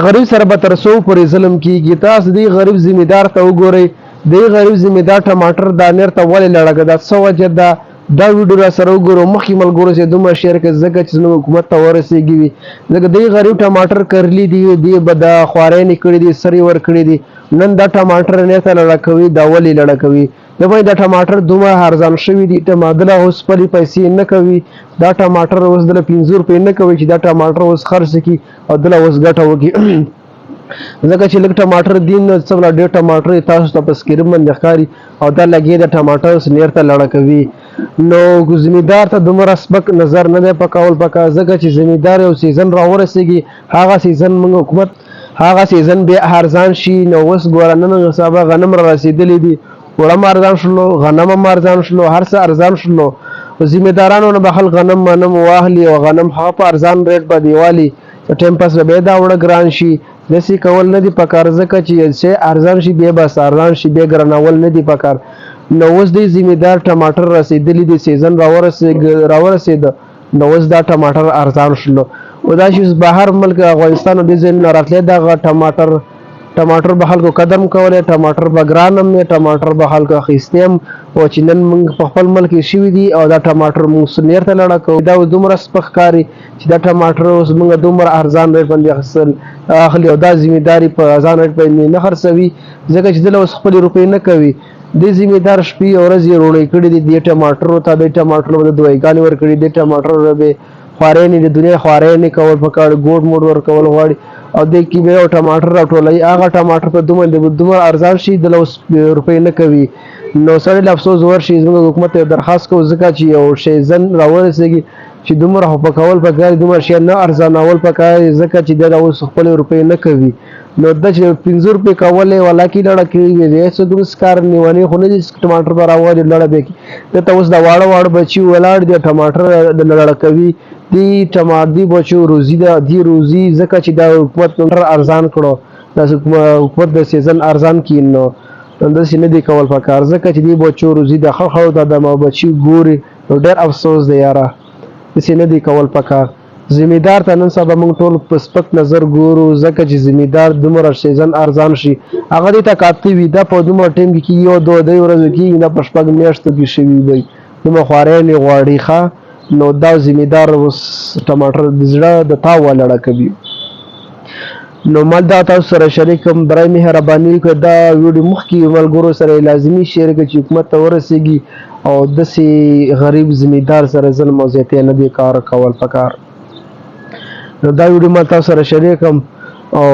غریب سره به تر څو پورې ظلم کیږي؟ تاسو دې غریب زمیدار ته وګورئ، دې غریب زمیدار ټماټر دا نیر ته ولې لړګه؟ دا څه وجه ده؟ دا ویډیو را سره وګورو، مخکې ملګرو سره دومره شیر کړئ، ځکه چې زموږ حکومت ته ورسېږي وي، ځکه دې غریب ټماټر کرلي دي، دې به دا خوارۍ نه کړي دي، سر یې ورکړي دي. نن دا ټماټر نه ته لړه کوي، دا ولې لړه کوي؟ د باندې دا ټماټر دومره ارزان شوي دي، ټماټر اوس خپلې پیسې نه کوي. دا ټماټر اوس دله 5 روپۍ نه کوي چې دا ټماټر اوس خرڅ کړي او دله اوس ګټه وکړي، ځکه چې لږ ټماټر دي، نو څومره ډېر ټماټر تاسو ته په سکرین باندې ښکاري او دا لګې د ټماټر اوس نیر ته لړه کوي. نو زمیدار ته دومره سپک نظر نه دی پکول پکار، ځکه چې زمیدار یو سیزن راورسېږي، هغه سیزن موږ حکومت هغه سیزن بیا ارزان شي. نو اوس ګوره، نن سبا غنم را رسېدلي دي، اوړه هم ارزان شلو، غنم هم ارزان شلو، هر څه ارزان شلو. زمیدارانو نه به خلک غنم منم واخلي او غنم هغه په ارزان ریټ باندې والي، ټایم پس به بیا دا اوړه ګران شي. داسې کول نه دي پکار، ځکه چې څه ارزان شي بیا بس ارزان شي، بیا ګرانول نه دي پکار. نو اوس دی زمیدار ټماټر رسېدلي دي، سیزن راورسېده، نو اوس دا ټماټر ارزان شلو. او دا چې اوس بهر ملک افغانستان او دې ځایونو نه راتلی، دغه ټماټر به خلکو قدر هم کولی، ټماټر به ګران هم وي، ټماټر به خلکو اخیستی هم. او چې نن موږ په خپل ملک کې شوي دي او دا ټماټر موږ نیر ته لړه کوو، دا اوس دومره سپک ښکاري چې دا ټماټر اوس موږ دومره ارزان ریټ باندې اخیستل اخلي او دا زمینداري په ارزان ریټ باندې نه خرڅوي، ځکه چې دله اوس خپلې روپۍ نه کوي. دې زمیندار شپې او ورځې روڼې کړي دي دې ټماټرو ته، دې ټماټرو به دواګانې ورکړي، دې ټماټرو به خوارۍ نه، د دنیا خوارۍ نه کول پکار، ګوډ موډ ورکول غواړي او دې کې به یو ټماټر راټولوي. هغه ټماټر په دومره ارزان شي، دله اوس روپۍ نه کوي. نو سړی له افسوس ورشي. زموږ حکومت ته درخواست کوو، ځکه چې یو سیزن راورسېږي چې دومره خو پکول پکار، دومره شی نه ارزانول پکار، ځکه چې دا اوس خپلې روپۍ نه کوي. نو دا چې 5 روپۍ کولې ولا کې لړه کېږي، هېڅ کوم سکار نیونې خو نه دي. ټماټر به راوالي لړه به کړي. دلته اوس دا واړه واړه بچي ولاړ دي، ټماټر د لړه کوي. دی ټماټر دی بچو روزي ده، دی روزي، ځکه چې دا حکومت ارزان کړو، دا حکومت د سیزن ارزان کړي. نو داسې نه دی کول پکار، ځکه چې دی بچو روزي ده. ښه ښه ته د بچي ګوري نو ډېر افسوس دی یاره، داسې نه دی کول پکار. زمیدار ته نن سبا موږ ټول په سپک نظر ګورو، ځکه چې زمیدار دومره سیزن ارزان شي، هغه دې ته کاته وي. دا په دومره ټایم کې کېږي، یو دوه درې ورځو کېږي، دا په 6 میاشتو کې شوي وي، دومره خوارۍ نه غواړي. ښه، نو دا زمیدار اوس ټماټر د زړه د تاوه لړه کوي. نو مال دا تاسو سره شریک کوم. برای مهرباني وکړئ، دا ویډیو مخکې ملګرو سره لازمي شیر کړئ چې حکومت ته ورسیږي او داسې غریب زمیندار سره ظلم او زیاتی نه دی کار کول پکار. نو دا ویډیو ما تاسو سره شریک کوم او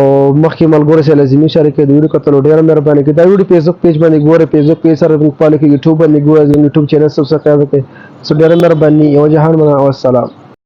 مخکې ملګرو سره لازمي شریک کړئ. د ویډیو کتلو ډیره مهرباني کوي. دا ویډیو فیسبوک پیج باندې ګوره، فیسبوک پیج سره موږ فالو کړئ، یوټیوب باندې ګوره، زموږ یوټیوب چینل سبسکرایب کړئ. څو ډیره مهرباني، یو جهان مننه او السلام.